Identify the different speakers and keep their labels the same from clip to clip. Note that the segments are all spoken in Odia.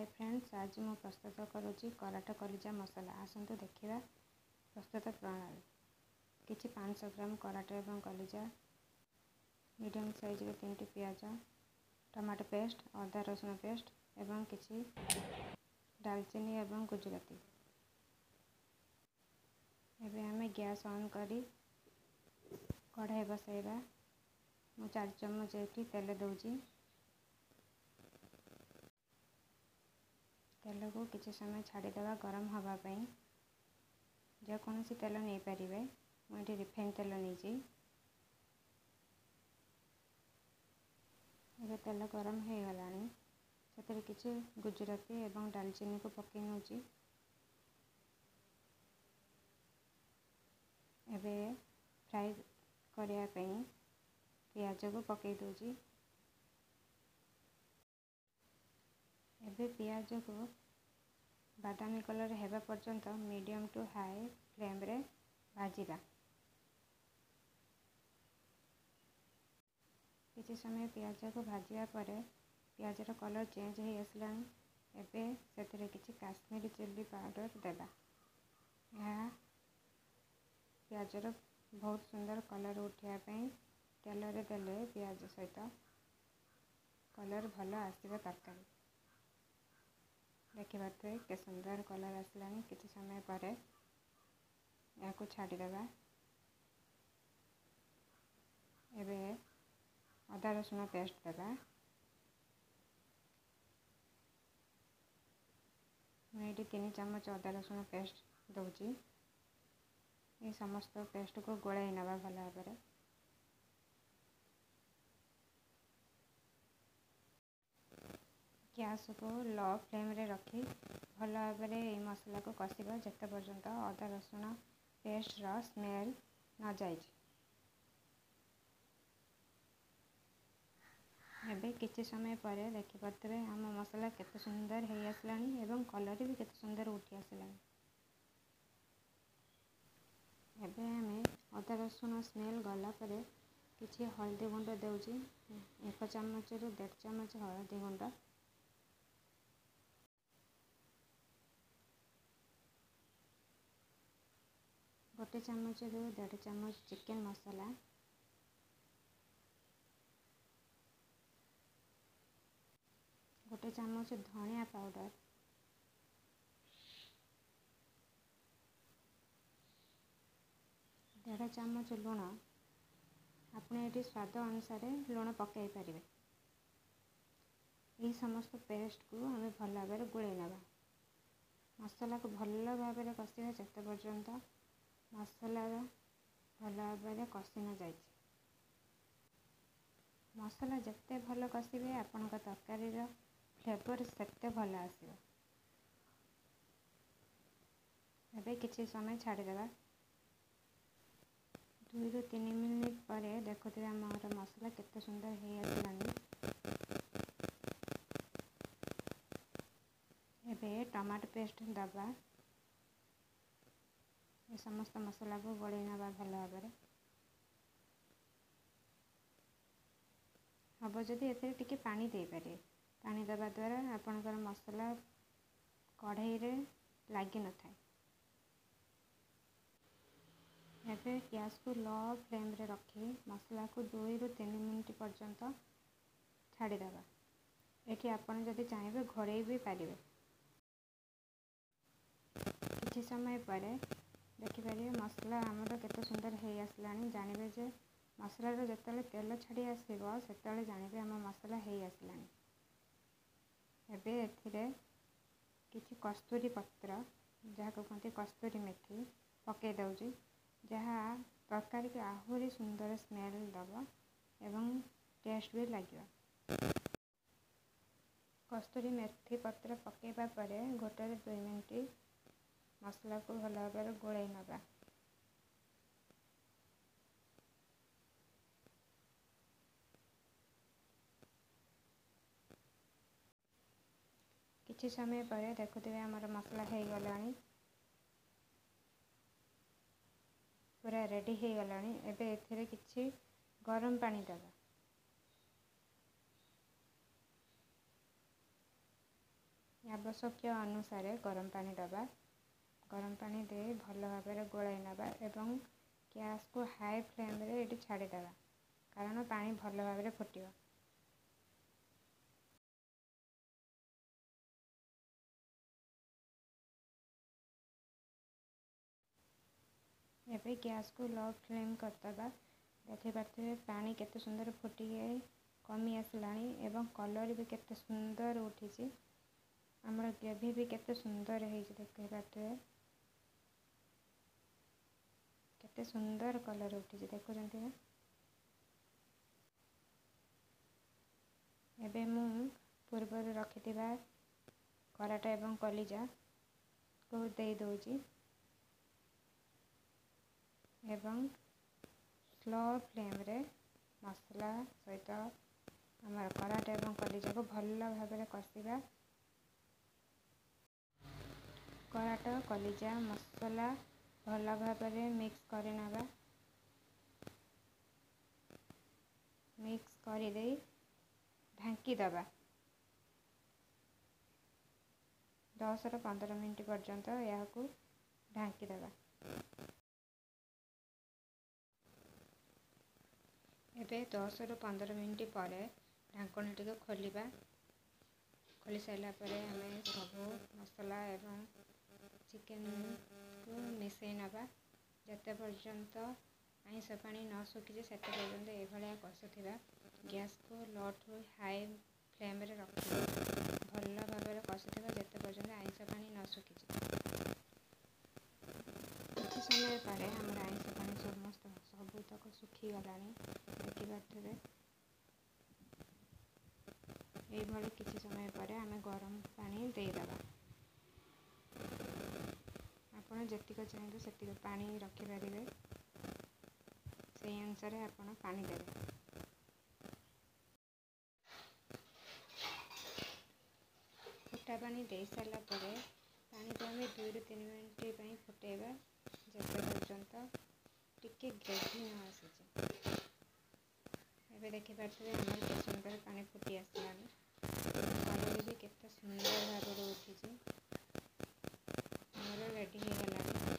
Speaker 1: ହାଏ ଫ୍ରେଣ୍ଡସ୍, ଆଜି ମୁଁ ପ୍ରସ୍ତୁତ କରୁଛି କରାଟ କଲିଜା ମସଲା। ଆସନ୍ତୁ ଦେଖିବା ପ୍ରସ୍ତୁତ ପ୍ରଣାଳୀ। କିଛି 500 ଗ୍ରାମ କରାଟ ଏବଂ କଲିଜା, ମିଡ଼ିୟମ୍ ସାଇଜ୍ର 3ଟି ପିଆଜ, ଟମାଟୋ ପେଷ୍ଟ, ଅଦା ରସୁଣ ପେଷ୍ଟ ଏବଂ କିଛି ଡାଲଚିନି ଏବଂ ଗୁଜୁରାତି। ଏବେ ଆମେ ଗ୍ୟାସ୍ ଅନ୍ କରି କଢ଼ାଇ ବସାଇବା। ମୁଁ 4 ଚାମଚ ଏଠି ତେଲ ଦେଉଛି। ତେଲକୁ କିଛି ସମୟ ଛାଡ଼ିଦେବା ଗରମ ହେବା ପାଇଁ। ଯେକୌଣସି ତେଲ ନେଇପାରିବେ, ମୁଁ ଏଠି ରିଫାଇନ୍ ତେଲ ନେଇଛି। ଏବେ ତେଲ ଗରମ ହୋଇଗଲାଣି, ସେଥିରେ କିଛି ଗୁଜୁରାତି ଏବଂ ଡାଲଚିନିକୁ ପକାଇ ନେଉଛି। ଏବେ ଫ୍ରାଏ କରିବା ପାଇଁ ପିଆଜକୁ ପକାଇ ଦେଉଛି। ଏବେ ପିଆଜକୁ ବାଦାମୀ କଲର୍ ହେବା ପର୍ଯ୍ୟନ୍ତ ମିଡ଼ିୟମ୍ ଟୁ ହାଇ ଫ୍ଲେମ୍ରେ ଭାଜିବା। କିଛି ସମୟ ପିଆଜକୁ ଭାଜିବା ପରେ ପିଆଜର କଲର୍ ଚେଞ୍ଜ ହେଇ ଆସିଲାଣି। ଏବେ ସେଥିରେ କିଛି କାଶ୍ମୀରୀ ଚିଲି ପାଉଡ଼ର ଦେବା। ଏହା ପିଆଜର ବହୁତ ସୁନ୍ଦର କଲର୍ ଉଠିବା ପାଇଁ ତେଲରେ ଦେଲେ ପିଆଜ ସହିତ କଲର୍ ଭଲ ଆସିବ ତରକାରୀ। ଦେଖିପାରୁଥିବେ କେତେ ସୁନ୍ଦର କଲର୍ ଆସିଲାଣି। କିଛି ସମୟ ପରେ ଏହାକୁ ଛାଡ଼ିଦେବା। ଏବେ ଅଦା ରସୁଣ ପେଷ୍ଟ ଦେବା। ମୁଁ ଏଇଠି 3 ଚାମଚ ଅଦା ରସୁଣ ପେଷ୍ଟ ଦେଉଛି। ଏ ସମସ୍ତ ପେଷ୍ଟକୁ ଗୋଳାଇ ନେବା ଭଲ ଭାବରେ। ଗ୍ୟାସକୁ ଲୋ ଫ୍ଲେମ୍ରେ ରଖି ଭଲ ଭାବରେ ଏଇ ମସଲାକୁ କଷିବା, ଯେତେ ପର୍ଯ୍ୟନ୍ତ ଅଦା ରସୁଣ ପେଷ୍ଟର ସ୍ମେଲ୍ ନ ଯାଇଛି। ଏବେ କିଛି ସମୟ ପରେ ଦେଖିପାରୁଥିବେ ଆମ ମସଲା କେତେ ସୁନ୍ଦର ହେଇ ଆସିଲାଣି ଏବଂ କଲର୍ ବି କେତେ ସୁନ୍ଦର ଉଠି ଆସିଲାଣି। ଏବେ ଆମେ ଅଦା ରସୁଣ ସ୍ମେଲ୍ ଗଲା ପରେ କିଛି ହଳଦୀ ଗୁଣ୍ଡ ଦେଉଛି, 1 ଚାମଚରୁ ଦେଢ଼ ଚାମଚ ହଳଦୀ ଗୁଣ୍ଡ, 1 ଚାମଚରୁ ଦେଢ଼ ଚାମଚ ଚିକେନ୍ ମସଲା, 1 ଚାମଚ ଧନିଆ ପାଉଡ଼ର, ଦେଢ଼ ଚାମଚ ଲୁଣ। ଆପଣ ଏଠି ସ୍ୱାଦ ଅନୁସାରେ ଲୁଣ ପକାଇ ପାରିବେ। ଏହି ସମସ୍ତ ପେଷ୍ଟକୁ ଆମେ ଭଲ ଭାବରେ ଗୋଳାଇ ନେବା। ମସଲାକୁ ଭଲ ଭାବରେ କଷିବା, ଯେତେ ପର୍ଯ୍ୟନ୍ତ ମସଲାର ଭଲ ଭାବରେ କଷି ନ ଯାଇଛି। ମସଲା ଯେତେ ଭଲ କଷିବେ, ଆପଣଙ୍କ ତରକାରୀର ଫ୍ଲେଭର୍ ସେତେ ଭଲ ଆସିବ। ଏବେ କିଛି ସମୟ ଛାଡ଼ିଦେବା। 2ରୁ 3 ମିନିଟ୍ ପରେ ଦେଖୁଥିବେ ଆମର ମସଲା କେତେ ସୁନ୍ଦର ହେଇ ଆସିଲାଣି। ଏବେ ଟମାଟୋ ପେଷ୍ଟ ଦେବା। ଏ ସମସ୍ତ ମସଲାକୁ ଗୋଳେଇ ନେବା ଭଲ ଭାବରେ। ହେବ ଯଦି ଏଥିରେ ଟିକେ ପାଣି ଦେଇପାରିବେ। ପାଣି ଦେବା ଦ୍ୱାରା ଆପଣଙ୍କର ମସଲା କଢ଼େଇରେ ଲାଗିନଥାଏ। ଏବେ ଗ୍ୟାସକୁ ଲୋ ଫ୍ଲେମ୍ରେ ରଖି ମସଲାକୁ 2ରୁ 3 ମିନିଟ୍ ପର୍ଯ୍ୟନ୍ତ ଛାଡ଼ିଦେବା। ଏଠି ଆପଣ ଯଦି ଚାହିଁବେ ଘୋଡ଼େଇ ବି ପାରିବେ। କିଛି ସମୟ ପରେ ଦେଖିପାରିବେ ମସଲା ଆମର କେତେ ସୁନ୍ଦର ହେଇ ଆସିଲାଣି। ଜାଣିବେ ଯେ ମସଲାରୁ ଯେତେବେଳେ ତେଲ ଛାଡ଼ି ଆସିବ, ସେତେବେଳେ ଜାଣିବେ ଆମ ମସଲା ହେଇ ଆସିଲାଣି। ଏବେ ଏଥିରେ କିଛି କସ୍ତୁରୀ ପତ୍ର, ଯାହାକୁ କୁହନ୍ତି କସ୍ତୁରୀ ମେଥି, ପକାଇ ଦେଉଛି, ଯାହା ତରକାରୀକୁ ଆହୁରି ସୁନ୍ଦର ସ୍ମେଲ୍ ଦେବ ଏବଂ ଟେଷ୍ଟ ବି ଲାଗିବ। କସ୍ତୁରୀ ମେଥି ପତ୍ର ପକାଇବା ପରେ 1ରୁ 2 ମିନିଟ୍ ମସଲାକୁ ଭଲ ଭାବରେ ଗୋଳାଇ ନେବା। କିଛି ସମୟ ପରେ ଦେଖୁଥିବେ ଆମର ମସଲା ହେଇଗଲାଣି, ପୁରା ରେଡ଼ି ହେଇଗଲାଣି। ଏବେ ଏଥିରେ କିଛି ଗରମ ପାଣି ଦେବା। ଆବଶ୍ୟକୀୟ ଅନୁସାରେ ଗରମ ପାଣି ଦେବା। ଗରମ ପାଣି ଦେଇ ଭଲ ଭାବରେ ଗୋଳାଇ ନେବା ଏବଂ ଗ୍ୟାସ୍କୁ ହାଇ ଫ୍ଲେମ୍ରେ ଏଇଠି ଛାଡ଼ିଦେବା, କାରଣ ପାଣି ଭଲ ଭାବରେ ଫୁଟିବ। ଏବେ ଗ୍ୟାସ୍କୁ ଲୋ ଫ୍ଲେମ୍ କରିଦେବା। ଦେଖିପାରୁଥିବେ, ପାଣି କେତେ ସୁନ୍ଦର ଫୁଟିକି କମି ଆସିଲାଣି ଏବଂ କଲର୍ ବି କେତେ ସୁନ୍ଦର ଉଠିଛି। ଆମର ଗ୍ରେଭି ବି କେତେ ସୁନ୍ଦର ହେଇଛି। ଦେଖିପାରୁଥିବେ, କେତେ ସୁନ୍ଦର କଲର୍ ଉଠିଛି, ଦେଖୁଛନ୍ତି ନା? ଏବେ ମୁଁ ପୂର୍ବରୁ ରଖିଥିବା କରାଟ ଏବଂ କଲିଜାକୁ ଦେଇଦେଉଛି ଏବଂ ସ୍ଲୋ ଫ୍ଲେମ୍ରେ ମସଲା ସହିତ ଆମର କରାଟ ଏବଂ କଲିଜାକୁ ଭଲ ଭାବରେ କଷିବା। କରାଟ, କଲିଜା, ମସଲା ଭଲ ଭାବରେ ମିକ୍ସ କରିନେବା। ମିକ୍ସ କରିଦେଇ ଢାଙ୍କି ଦେବା। 10ରୁ 15 ମିନିଟ୍ ପର୍ଯ୍ୟନ୍ତ ଏହାକୁ ଢାଙ୍କିଦେବା। ଏବେ 10ରୁ 15 ମିନିଟ୍ ପରେ ଢାଙ୍କୁଣୀଟିକୁ ଖୋଲିବା। ଖୋଲି ସାରିଲା ପରେ ଆମେ ସବୁ ମସଲା ଏବଂ ଚିକେନକୁ ମିଶାଇ ନେବା। ଯେତେ ପର୍ଯ୍ୟନ୍ତ ଆଇଁଷ ପାଣି ନ ଶୁଖିଛି, ସେତେ ପର୍ଯ୍ୟନ୍ତ ଏଇଭଳିଆ କଷୁଥିବା। ଗ୍ୟାସ୍କୁ ଲୋ ଟୁ ହାଇ ଫ୍ଲେମ୍ରେ ରଖିବା, ଭଲ ଭାବରେ କଷୁଥିବା ଯେତେ ପର୍ଯ୍ୟନ୍ତ ଆଇଁଷ ପାଣି ନ ଶୁଖିଛି। କିଛି ସମୟ ପରେ ଆମର ଆଇଁଷ ପାଣି ସମସ୍ତ ସବୁତକ ଶୁଖିଗଲାଣି, ଦେଖିପାରୁଥିବେ। ଏଇଭଳି କିଛି ସମୟ ପରେ ଆମେ ଗରମ ପାଣି ଦେଇଦେବା। ଆପଣ ଯେତିକ ଚାହିଁବେ ସେତିକି ପାଣି ରଖିପାରିବେ, ସେଇ ଅନୁସାରେ ଆପଣ ପାଣି ଦେବେ। ଫୁଟା ପାଣି ଦେଇସାରିଲା ପରେ ପାଣିକୁ ଆମେ 2ରୁ 3 ମିନିଟ୍ ପାଇଁ ଫୁଟାଇବା, ଯେତେ ପର୍ଯ୍ୟନ୍ତ ଟିକେ ଗ୍ରେଭି ନ ଆସିଛି। ଏବେ ଦେଖିପାରୁଥିବେ, ଆମର କେତେ ସୁନ୍ଦର ପାଣି ଫୁଟି ଆସିଲାଣି, କଲର୍ ବି କେତେ ସୁନ୍ଦର ଭାବରେ ଉଠିଛି। ଆମର ରେଡ଼ି ହେଇଗଲାଣି।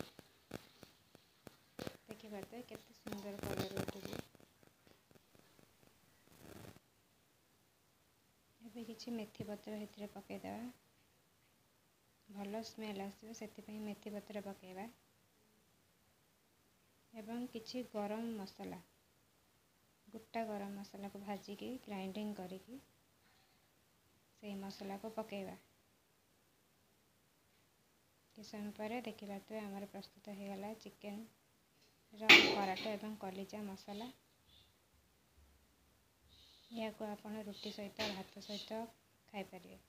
Speaker 1: ଦେଖିପାରୁଥିବେ, କେତେ ସୁନ୍ଦର କଲର୍ ଉଠିଛି। ଏବେ କିଛି ମେଥି ପତ୍ର ସେଥିରେ ପକାଇଦେବା। ଭଲ ସ୍ମେଲ୍ ଆସିବ, ସେଥିପାଇଁ ମେଥି ପତ୍ର ପକାଇବା ଏବଂ କିଛି ଗରମ ମସଲା, ଗୋଟା ଗରମ ମସଲାକୁ ଭାଜିକି ଗ୍ରାଇଣ୍ଡିଙ୍ଗ କରିକି ସେଇ ମସଲାକୁ ପକାଇବା। କିଛି ସମୟ ପରେ ଦେଖିପାରୁଥିବେ, ଆମର ପ୍ରସ୍ତୁତ ହେଇଗଲା ଚିକେନର କରାଟ ଏବଂ କଲିଜା ମସଲା। ଏହାକୁ ଆପଣ ରୁଟି ସହିତ, ଭାତ ସହିତ ଖାଇପାରିବେ।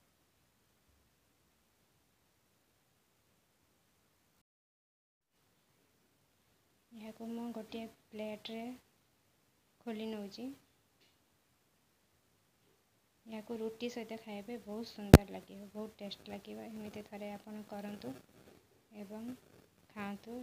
Speaker 1: ଏହାକୁ ମୁଁ ଗୋଟିଏ ପ୍ଲେଟ୍ରେ ଖୋଲି ନେଉଛି। ଏହାକୁ ରୁଟି ସହିତ ଖାଇବେ, ବହୁତ ସୁନ୍ଦର ଲାଗିବ, ବହୁତ ଟେଷ୍ଟ ଲାଗିବ। ଏମିତି ଥରେ ଆପଣ କରନ୍ତୁ ଏବଂ ଖାଆନ୍ତୁ।